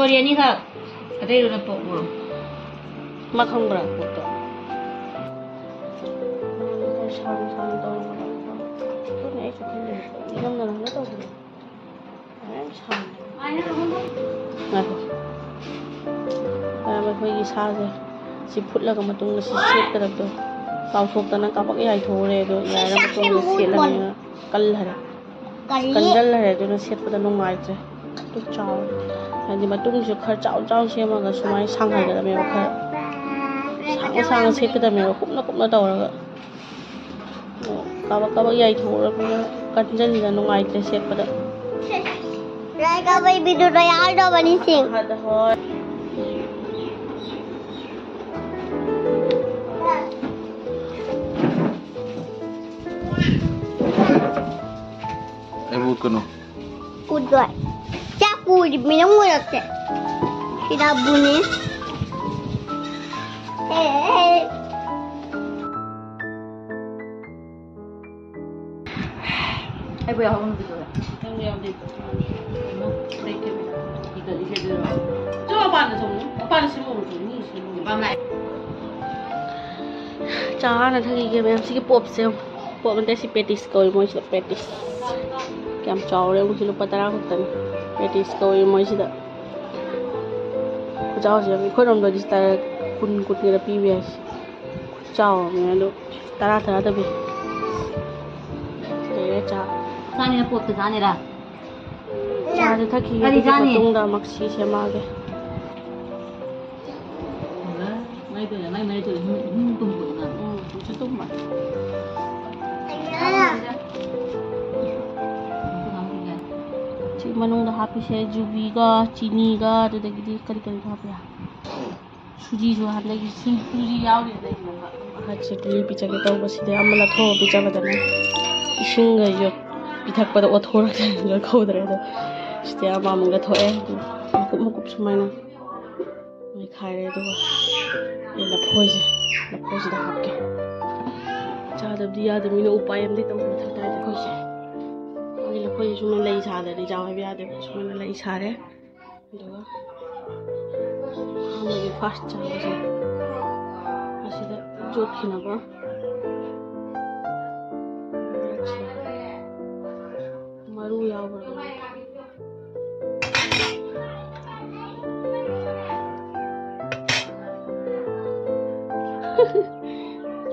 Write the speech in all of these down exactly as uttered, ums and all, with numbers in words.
ꯀꯔꯤ ꯑꯅꯤꯈꯛ? ꯑꯇꯩꯗꯨꯅ ꯄꯣꯛ ꯃꯣꯔꯣꯛ꯫ ꯃꯥ ꯈꯪꯕ꯭ꯔꯥ ꯄꯣꯛꯇꯣ? ꯁꯥꯡ ꯁꯥꯡ ꯇꯧꯔꯒ꯫ ꯑꯗꯨꯅꯦ ꯑꯩꯁꯨ ꯈꯜꯂꯤꯁꯦ꯫ ꯏꯅꯝꯅ ꯅꯪꯅ ꯇꯧꯕꯅꯦ꯫ ꯌꯥꯝ ꯁꯥꯡꯉꯦ꯫ ꯉꯥꯏꯈꯣ꯫ ꯑꯩꯈꯣꯏꯒꯤ ꯁꯥꯁꯦ ꯁꯤ ꯐꯨꯠꯂꯒ ꯃꯇꯨꯡꯗ ꯁꯤ ꯁꯦꯠꯀꯗꯕꯗꯣ ꯀꯥꯎꯊꯣꯛꯇꯅ ꯀꯥꯕꯛ ꯌꯥꯏꯊꯣꯛꯎꯔꯦ꯫ ꯑꯗꯣ ꯌꯥꯏꯔ ꯃꯇꯨꯡꯗ ꯁꯦꯠꯂꯕꯅꯤꯅ ꯀꯜꯂꯔꯦ꯫ ꯀꯜꯂꯤ꯫ ꯀꯟꯖꯜꯂꯔꯦ, ꯑꯗꯨꯅ ꯁꯦꯠꯄꯗ ꯅꯨꯡꯉꯥꯏꯇ꯭ꯔꯦ꯫ ꯑꯗꯨ ꯆꯥꯎꯔꯦ꯫ ꯍꯥꯏꯗꯤ ꯃꯇꯨꯡꯁꯨ ꯈꯔ ꯆꯥꯎ ꯆꯥꯎ ꯁꯦꯝꯃꯒ ꯁꯨꯃꯥꯏꯅ ꯁꯥꯡꯍꯟꯒꯗꯕꯅꯦꯕ, ꯈꯔ ꯁꯥꯡꯅ ꯁꯥꯡꯅ ꯁꯦꯠꯀꯗꯕꯅꯦꯕ, ꯀꯨꯞꯅ ꯀꯨꯞꯅ ꯇꯧꯔꯒ꯫ ꯑꯣ, ꯀꯥꯕꯛ ꯀꯥꯕꯛ ꯌꯥꯏꯊꯣꯛꯎꯔꯕꯅꯤꯅ ꯀꯟꯖꯜꯂꯤꯗ, ꯅꯨꯡꯉꯥꯏꯇ꯭ꯔꯦ ꯁꯦꯠꯄꯗ꯫ ꯂꯥꯏ ꯀꯥꯕꯩ ꯚꯤꯗꯤꯑꯣꯗ ꯌꯥꯎꯗꯕꯅꯤ ꯁꯤꯡ꯫ ꯍꯣꯏ꯫ ꯑꯩꯕꯨ ꯎꯠꯀꯅꯨ꯫ ꯎꯠꯂꯣꯏ꯫ ꯆꯥꯛ ꯄꯨꯔꯤꯕꯅꯤꯅ ꯎꯔꯛꯇꯦ꯫ ꯁꯤꯗ ꯕꯨꯅꯤ꯫ ꯑꯦ꯫ ꯑꯩꯕꯨ ꯌꯥꯎꯍꯧꯅꯕꯤꯗꯨꯔ? ꯅꯪꯕꯨ ꯌꯥꯎꯗꯦ꯫ ꯀꯩꯅꯣ? Break camera. ꯏꯒꯠꯂꯤꯁꯦ ꯑꯗꯨꯔꯣ? ꯆꯣ, ꯃꯄꯥꯟꯗ ꯆꯣ꯫ ꯃꯄꯥꯟꯗ ꯁꯦꯝꯃꯛꯎꯔꯣ ꯆꯣ꯫ ꯃꯤ ꯁꯦꯝꯃꯛꯎꯔꯣ꯫ ꯃꯄꯥꯟ ꯂꯥꯛꯑꯦ꯫ ꯆꯥ ꯍꯥꯟꯅ ꯊꯛꯈꯤꯒꯦ ꯃꯌꯥꯝ꯫ ꯁꯤꯒꯤ ꯄꯣꯞꯁꯦ ꯌꯦꯡꯉꯨ꯫ ꯄꯣꯞ ꯅꯠꯇꯦ, ꯁꯤ ꯄꯦꯇꯤꯁ ꯀꯧꯏ ꯃꯣꯏꯁꯤꯗ, ꯄꯦꯇꯤꯁ꯫ ꯀꯌꯥꯝ ꯆꯥꯎꯔꯦ ꯌꯦꯡꯉꯨ, ꯁꯤ ꯂꯨꯄꯥ ꯇꯔꯥ ꯈꯛꯇꯅꯤ꯫ ꯄꯦꯇꯤꯁ ꯀꯧꯏ ꯃꯣꯏꯁꯤꯗ꯫ ꯈꯨꯆꯥꯎꯁꯦ ꯌꯦꯡꯉꯨ, ꯑꯩꯈꯣꯏꯔꯣꯝꯗꯗꯤ ꯇꯔꯥ, ꯀꯨꯟ, ꯀꯨꯟꯒ ꯄꯤꯕ ꯌꯥꯏ꯫ ꯆꯥꯎꯔꯕꯅꯦ ꯑꯗꯣ ꯇꯔꯥ ꯇꯔꯥꯗ ꯄꯤ꯫ ꯂꯩꯔꯦ ꯆꯥ꯫ ꯆꯥꯅꯤꯅ ꯄꯣꯠꯇ ꯆꯥꯅꯤꯔꯥ? ꯆꯥꯁꯦ ꯊꯛꯈꯤꯒꯦ, ꯀꯔꯤ ꯑꯗꯨꯒꯤ ꯆꯥꯅꯤ? ꯃꯇꯨꯡꯗ ꯃꯛꯁꯤ ꯁꯦꯝꯃꯛꯑꯒꯦ꯫ ꯃꯥꯏ ꯇꯧꯔꯦ, ꯃꯥꯏ ꯃꯔꯩ ꯇꯧꯔꯦ, ꯍꯨꯝ, ꯍꯨꯝ ꯇꯨꯝꯕꯗꯨꯅ꯫ ꯎꯝ, ꯍꯧꯖꯤꯛ ꯇꯨꯝꯕ꯫ ꯁꯤ ꯃꯅꯨꯡꯗ ꯍꯥꯞꯄꯤꯁꯦ ꯖꯨꯕꯤꯒ ꯆꯤꯅꯤꯒ ꯑꯗꯨꯗꯒꯤꯗꯤ ꯀꯔꯤ ꯀꯔꯤꯅꯣ ꯍꯥꯞꯄ ꯌꯥ? ꯁꯨꯖꯤꯁꯨ ꯍꯥꯟꯅꯗꯒꯤ ꯁꯨ-, ꯁꯨꯖꯤ ꯌꯥꯎꯔꯤ ꯑꯗꯩ꯫ ꯑꯍꯟꯁꯦ ꯒꯨꯂꯤ ꯄꯤꯖꯒꯦ ꯇꯧꯕꯁꯤꯗ ꯑꯃ ꯂꯧꯊꯣꯛꯑ ꯄꯤꯖꯕꯗꯅꯦ ꯏꯁꯤꯡꯒ ꯌꯣꯠ ꯄꯤꯊꯛꯄꯗ ꯑꯣꯠꯊꯣꯔꯛꯇꯅ ꯂꯣꯏ ꯈꯧꯗ꯭ꯔꯦ꯫ ꯑꯗꯣ ꯁꯤꯗ ꯑꯃ ꯑꯃꯨꯛ ꯂꯧꯊꯣꯛꯑꯦ꯫ ꯑꯗꯨ ꯃꯀꯨꯞ ꯃꯀꯨꯞ ꯁꯨꯃꯥꯏꯅ ꯅꯣꯏꯈꯥꯏꯔꯦ꯫ ꯑꯗꯨꯒ ꯑꯩ ꯂꯐꯣꯏꯁꯦ, ꯂꯐꯣꯏꯁꯤꯗ ꯍꯥꯞꯀꯦ꯫ ꯆꯥꯗꯕꯗꯤ ꯌꯥꯗꯕꯅꯤꯅ ꯎꯄꯥꯏ ꯑꯃꯗꯤ ꯇꯧꯕ ꯃꯊꯧ ꯇꯥꯏ ꯂꯐꯣꯏꯁꯦ꯫ ꯃꯥꯒꯤ ꯂꯐꯣꯏꯁꯦ ꯁꯨꯃꯥꯏꯅ ꯂꯩ ꯁꯥꯗ꯭ꯔꯗꯤ ꯆꯥꯎ ꯍꯥꯏꯕ ꯌꯥꯗꯦꯕ꯫ ꯁꯨꯃꯥꯏꯅ ꯂꯩ ꯁꯥꯔꯦ꯫ ꯑꯗꯨꯒ ꯑꯍꯥꯟꯕꯒꯤ ꯐꯥꯔꯁ ꯆꯥꯕꯁꯦ ꯑꯁꯤꯗ ꯌꯣꯠꯈꯤꯅꯕ꯫ ꯃꯔꯨ ꯌꯥꯎꯕ꯭ꯔꯥ?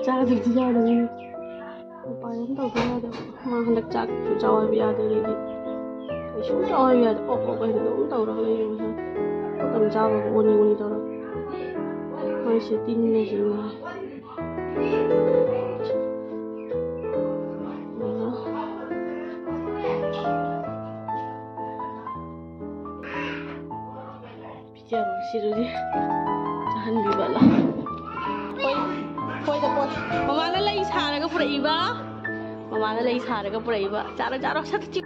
ꯆꯥꯗꯕꯗꯤ ꯌꯥꯗꯕꯅꯤ꯫ ꯎꯄꯥꯏ ꯑꯃ ꯇꯧꯗ ꯌꯥꯗꯕ꯫ ꯃꯥ ꯍꯟꯗꯛ ꯆꯥꯛꯁꯨ ꯆꯥꯎ ꯍꯥꯏꯕ ꯌꯥꯗꯦ, ꯑꯗꯩꯗꯤ ꯀꯩꯁꯨ ꯆꯥꯎ ꯍꯥꯏꯕ ꯌꯥꯗꯦ꯫ ꯑꯣꯛ ꯑꯣꯛ ꯍꯥꯏꯅ ꯑꯗꯨꯝ ꯇꯧꯔꯒ ꯂꯩꯌꯦ꯫ ꯃꯇꯝ ꯆꯥꯕꯕꯨ ꯑꯣꯅꯤ ꯑꯣꯅꯤ ꯇꯧꯔꯒ꯫ ꯃꯥꯏꯁꯦ ꯇꯤꯟꯅ ꯁꯤꯅ꯫ ꯄꯤꯖꯕ ꯁꯤꯗꯨꯗꯤ ꯆꯥꯍꯟꯕꯤꯕ ꯂꯥꯎ꯫ ꯍꯣꯏ, ꯍꯣꯏꯗ ꯄꯣꯠ꯫ ꯃꯃꯥꯅ ꯂꯩ ꯁꯥꯔꯒ ꯄꯨꯔꯛꯏꯕ꯫ ꯃꯃꯥꯅ ꯂꯩ ꯁꯥꯔꯒ ꯄꯨꯔꯛꯏꯕ꯫ ꯆꯥꯔꯣ, ꯆꯥꯔꯣ, ꯁꯠ ꯆꯤ-꯫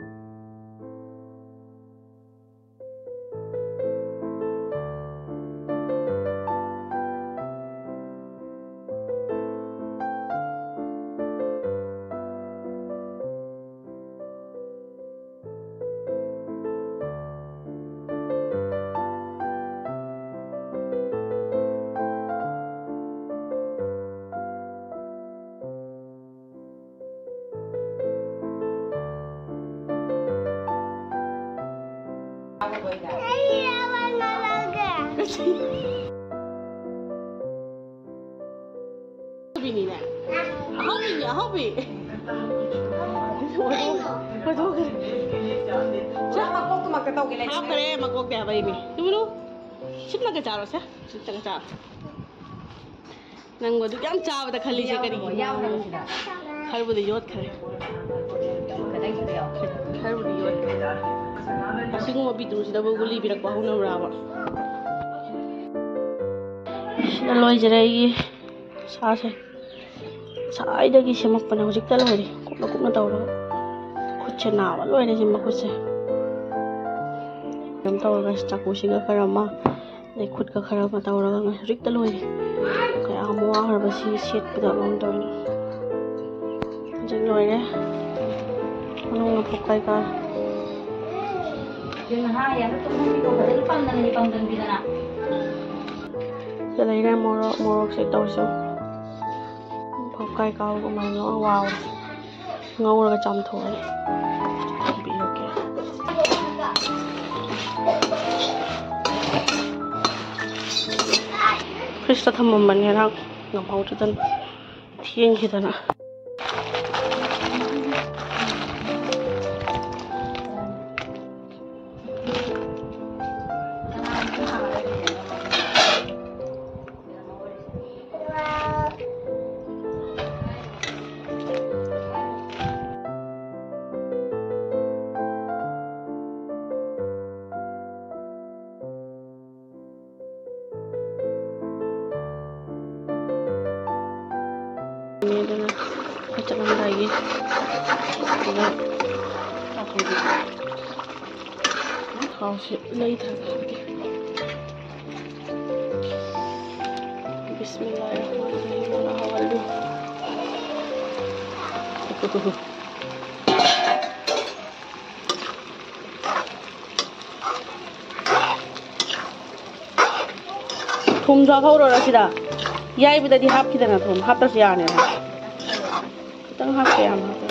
ꯑꯍꯥꯎꯕꯤꯅꯤꯅꯦ꯫ ꯑꯍꯥꯎꯕꯤ꯫ ꯍꯣꯏꯗꯣꯛꯈ꯭ꯔꯦ꯫ ꯁꯦ, ꯃꯀꯣꯛꯇꯨꯃꯛꯇ ꯇꯧꯒꯦ ꯂꯩ꯫ ꯍꯥꯞꯈ꯭ꯔꯦ, ꯃꯀꯣꯛꯇ ꯍꯥꯞꯄꯛꯏꯅꯦ꯫ ꯇꯨꯃꯤꯟ ꯂꯨ꯫ ꯁꯤꯠꯂꯒ ꯆꯥꯔꯣ, ꯁꯦ꯫ ꯁꯤꯠꯂꯒ ꯆꯥꯔꯣ꯫ ꯅꯪꯕꯨ ꯑꯗꯨꯛ ꯌꯥꯝ ꯆꯥꯕꯗ ꯈꯜꯂꯤꯁꯦ ꯀꯔꯤꯒꯤꯅꯣ? ꯌꯥꯎꯗꯕꯁꯤꯗ꯫ ꯈꯔꯕꯨꯗꯤ ꯌꯣꯠꯈ꯭ꯔꯦ꯫ ꯈꯤꯇꯪꯁꯤꯗ ꯌꯥꯎꯈ꯭ꯔꯦ꯫ ꯈꯔꯕꯨꯗꯤ ꯌꯣꯠꯈ꯭ꯔꯦ꯫ ꯑꯁꯤꯒꯨꯝꯕ ꯄꯤꯇ꯭ꯔꯨꯁꯤꯗꯕꯨ ꯒꯨꯂꯤ ꯄꯤꯔꯛꯄ ꯍꯧꯅꯕ꯭ꯔꯥꯕ? ꯁꯤꯗ ꯂꯣꯏꯖꯔꯦ ꯑꯩꯒꯤ ꯁꯥꯁꯦ꯫ ꯉꯁꯥꯏꯗꯒꯤ ꯁꯦꯝꯃꯛꯄꯅꯦ, ꯍꯧꯖꯤꯛꯇ ꯂꯣꯏꯔꯦ꯫ ꯀꯨꯞꯅ ꯀꯨꯞꯅ ꯇꯧꯔꯒ꯫ ꯈꯨꯠꯁꯦ ꯅꯥꯕ ꯂꯣꯏꯔꯦ ꯁꯤ ꯃꯈꯨꯠꯁꯦ꯫ ꯀꯩꯅꯣ ꯇꯧꯔꯒ ꯆꯥꯛꯀꯨꯁꯤꯒ ꯈꯔ ꯑꯃ, ꯑꯗꯩ ꯈꯨꯠꯀ ꯈꯔ ꯑꯃ ꯇꯧꯔꯒ ꯍꯧꯖꯤꯛꯇ ꯂꯣꯏꯔꯦ꯫ ꯀꯌꯥꯝ ꯋꯥꯈ꯭ꯔꯕ ꯁꯤ ꯁꯦꯠꯄꯗ ꯑꯃ ꯇꯧꯔꯦ꯫ ꯍꯧꯖꯤꯛ ꯂꯣꯏꯔꯦ꯫ ꯃꯅꯨꯡ ꯃꯄꯣꯛ ꯀꯩꯀꯥ꯫ ꯅꯍꯥ ꯌꯥꯝꯅ ꯇꯨꯝꯍꯟꯕꯤꯗꯣ ꯐꯖꯅ ꯄꯥꯝꯗꯅ ꯄꯥꯝꯗꯟꯕꯤꯗ꯫ ꯁꯤꯗ ꯂꯩꯔꯦ ꯃꯣꯔꯣꯛ꯫ ꯃꯣꯔꯣꯛꯁꯦ ꯇꯧꯁꯨ ꯐꯧꯀꯥꯏ ꯀꯥꯎꯒꯨꯝꯕ ꯂꯣꯏ ꯋꯥꯎꯔꯦ꯫ ꯉꯧꯔꯒ ꯆꯥꯝꯊꯣꯛꯑꯅꯤ꯫ ꯊꯝꯕꯤꯔꯒꯦ꯫ ꯐ꯭ꯔꯤꯖꯇ ꯊꯝꯃꯝꯕꯅꯦ ꯉꯔꯥꯡ, ꯉꯝꯍꯧꯗꯗꯅ ꯊꯦꯡꯈꯤꯗꯅ꯫ ꯑꯗꯨꯅ ꯆꯠꯂꯝꯗꯥꯏꯒꯤ ꯑꯗꯨꯒ ꯊꯥꯎꯁꯤ ꯂꯩꯊꯔꯒꯦ꯫ ꯕꯤꯁꯃꯤꯜꯂꯥꯍꯤꯔꯔꯍꯃꯥꯅꯤꯔꯔꯍꯤꯝ꯫ ꯃꯅꯥ ꯍꯧꯍꯜꯂꯨ꯫ ꯊꯨꯝꯁꯨ ꯍꯥꯞꯍꯧꯔꯣꯔ ꯁꯤꯗ꯫ ꯌꯥꯏꯕꯗꯗꯤ ꯍꯥꯞꯈꯤꯗꯅ ꯊꯨꯝ꯫ ꯍꯥꯞꯇ꯭ꯔꯁꯨ ꯌꯥꯅꯦꯕ꯫ ꯈꯤꯇꯪ ꯍꯥꯞꯀꯦ, ꯌꯥꯝ ꯍꯥꯞꯄꯦ꯫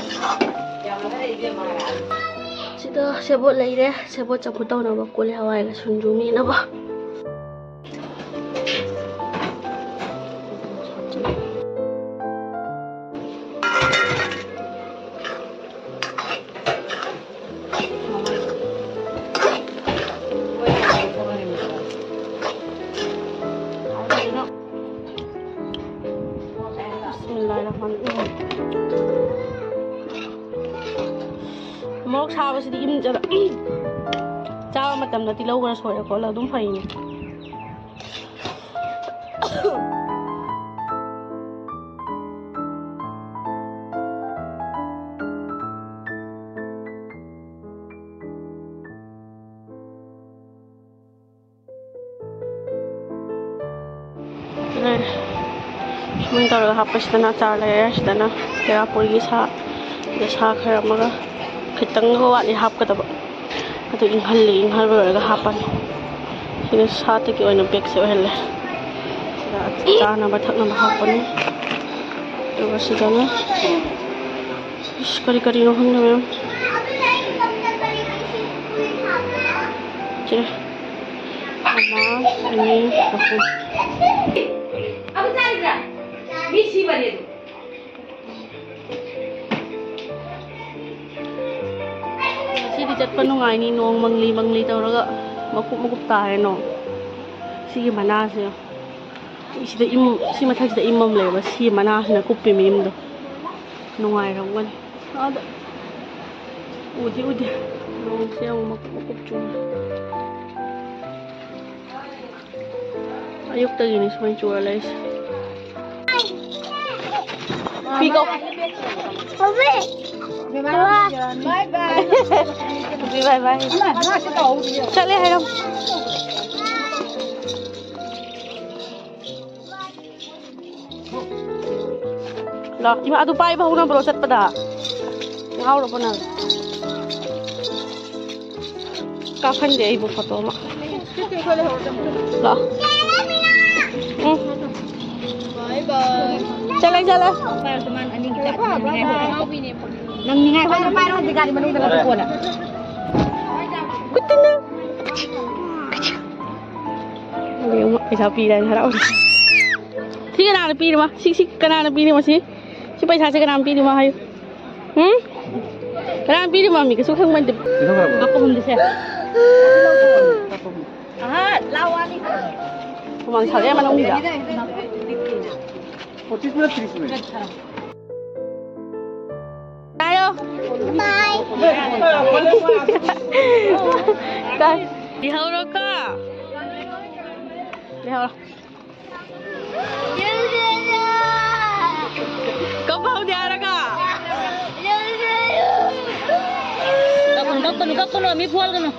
ꯁꯤꯗ ꯁꯦꯕꯣꯠ ꯂꯩꯔꯦ꯫ ꯁꯦꯕꯣꯠ ꯆꯝꯐꯨꯠ ꯇꯧꯅꯕ ꯀꯣꯂꯤ ꯍꯋꯥꯏꯒ ꯁꯤꯡꯖꯨ ꯃꯦꯠꯅꯕ꯫ ꯕꯤꯁꯃꯤꯜꯂꯥꯍꯤꯔꯔꯍꯃꯥꯅꯤꯔꯔꯍꯤꯝ꯫ ꯃꯣꯔꯣꯛ ꯁꯥꯕꯁꯤꯗꯤ ꯏꯪ ꯆꯠꯂ-, ꯆꯥꯕ ꯃꯇꯝꯗ ꯇꯤꯜꯍꯧ ꯈꯔ ꯁꯣꯏꯔ ꯈꯣꯠꯂ ꯑꯗꯨꯝ ꯐꯩꯅꯦ꯫ ꯂꯩꯔꯦ꯫ ꯁꯨꯃꯥꯏꯅ ꯇꯧꯔꯒ ꯍꯥꯞꯄꯁꯤꯗꯅ ꯑꯆꯥꯔ ꯂꯩꯔꯦ꯫ ꯁꯤꯗꯅ ꯀꯦꯔꯥꯄꯨꯔꯤꯒꯤ ꯁꯥ, ꯁꯤꯗ ꯁꯥ ꯈꯔ ꯑꯃꯒ, ꯈꯤꯇꯪꯒ ꯋꯥꯠꯂꯤ ꯍꯥꯞꯀꯗꯕ꯫ ꯑꯗꯨ ꯏꯪꯍꯜꯂꯤ, ꯏꯪꯍꯜ ꯂꯣꯏꯔꯒ ꯍꯥꯞꯄꯅꯤ꯫ ꯁꯤꯅ ꯁꯥꯠꯇꯒꯤ ꯑꯣꯏꯅ ꯕꯦꯛꯁꯦ ꯑꯣꯏꯍꯜꯂꯦ꯫ ꯆꯥꯅꯕ ꯊꯛꯅꯕ ꯍꯥꯞꯄꯅꯤ꯫ ꯑꯗꯨꯒ ꯁꯤꯗꯅ, ꯏꯁ, ꯀꯔꯤ ꯀꯔꯤꯅꯣ ꯈꯪꯗꯦ ꯃꯌꯥꯝ꯫ ꯁꯤꯗ ꯑꯃ, ꯑꯅꯤ, ꯑꯍꯨꯝ꯫ ꯑꯕꯨ ꯆꯥꯔꯤꯕ꯭ꯔꯥ? ꯃꯤ ꯁꯤꯕꯅꯦ ꯑꯗꯨ꯫ ꯉꯁꯤꯗꯤ ꯆꯠꯄ ꯅꯨꯡꯉꯥꯏꯅꯤ, ꯅꯣꯡ ꯃꯪꯂꯤ ꯃꯪꯂꯤ ꯇꯧꯔꯒ ꯃꯀꯨꯞ ꯃꯀꯨꯞ ꯇꯥꯔꯦ ꯅꯣꯡ꯫ ꯁꯤꯒꯤ ꯃꯅꯥꯁꯦ, ꯁꯤꯗ ꯏꯝ, ꯁꯤ ꯃꯊꯛꯁꯤꯗ ꯏꯝ ꯑꯃ ꯂꯩꯌꯦꯕ, ꯁꯤ ꯃꯅꯥꯁꯤꯅ ꯀꯨꯞꯄꯤ ꯃꯌꯨꯝꯗꯣ꯫ ꯅꯨꯡꯉꯥꯏꯔꯝꯒꯅꯤ꯫ ꯑꯥꯗ ꯎꯗꯤ ꯎꯗꯦ꯫ ꯅꯣꯡꯁꯦ ꯑꯃꯨꯛ ꯃꯀꯨꯞ ꯃꯀꯨꯞ ꯆꯨꯔꯦ꯫ ꯑꯌꯨꯛꯇꯒꯤꯅꯤ ꯁꯨꯃꯥꯏꯅ ꯆꯨꯔ ꯂꯩꯔꯤꯁꯦ꯫ ꯄꯤꯀꯣ꯫ ꯕꯥꯏ ꯕꯥꯏ꯫ ꯆꯠꯂꯦ ꯍꯥꯏꯔꯣ꯫ ꯂꯥꯛ, ꯏꯃꯥ, ꯑꯗꯨ ꯄꯥꯏꯕ ꯍꯧꯅꯕ꯭ꯔꯣ ꯆꯠꯄꯗ? ꯉꯥꯎꯔꯕꯣ ꯅꯪ? ꯀꯥꯞꯍꯟꯗꯦ ꯑꯩꯕꯨ ꯐꯣꯇꯣ ꯑꯃ꯫ ꯂꯥꯛ꯫ ꯎꯝ꯫ ꯆꯠꯂꯦ, ꯆꯠꯂꯦ꯫ ꯅꯪ ꯅꯤꯡꯉꯥꯏ ꯍꯣꯠꯅ ꯄꯥꯏꯔꯣ ꯍꯧꯖꯤꯛ ꯒꯥꯔꯤ ꯃꯅꯨꯡꯗ ꯅꯪ ꯀꯣꯟꯅ꯫ ꯀꯨꯠꯇꯅ꯫ ꯌꯦꯡꯉꯣ, ꯄꯩꯁꯥ ꯄꯤꯔꯦꯅ ꯍꯔꯥꯎꯔꯤ꯫ ꯁꯤ ꯀꯅꯥꯅ ꯄꯤꯔꯤꯃꯣ? ꯁꯤ, ꯁꯤ ꯀꯅꯥꯅ ꯄꯤꯔꯤꯃꯣ ꯁꯤ? ꯁꯤ ꯄꯩꯁꯥꯁꯦ ꯀꯅꯥꯅ ꯄꯤꯔꯤꯃꯣ ꯍꯥꯏꯌꯨ? ꯎꯝ? ꯀꯅꯥꯅ ꯄꯤꯔꯤꯃꯣ? ꯃꯤ ꯀꯩꯁꯨ ꯈꯪꯕ ꯅꯠꯇꯦ꯫ ꯄꯤꯊꯣꯛꯈ꯭ꯔꯕꯣ? ꯂꯨꯄꯥ ꯀꯨꯟꯍꯨꯝꯗꯣꯏꯁꯦ꯫ ꯑꯍꯥ, ꯂꯥꯎ ꯋꯥꯅꯤ꯫ ꯍꯨꯃꯥꯡ ꯁꯥꯒꯦ ꯃꯅꯨꯡꯗ꯫ ꯄꯣꯆꯤꯁ ꯃꯤꯅꯠ ꯇꯤꯁ ꯃꯤꯅꯠ꯫ ꯇꯥꯏꯌꯣ꯫ ꯕꯥꯏ꯫ ꯇꯥꯏ꯫ ꯂꯩꯍꯧꯔꯣꯀꯣ꯫ ꯂꯩꯍꯧꯔꯣ꯫ ꯀꯞꯄ ꯍꯧꯗꯦ ꯍꯥꯏꯔꯒ꯫ ꯀꯞꯀꯅꯨ, ꯀꯞꯀꯅꯨ, ꯀꯞꯀꯅꯨ, ꯃꯤ ꯐꯨꯍꯟꯒꯅꯨ꯫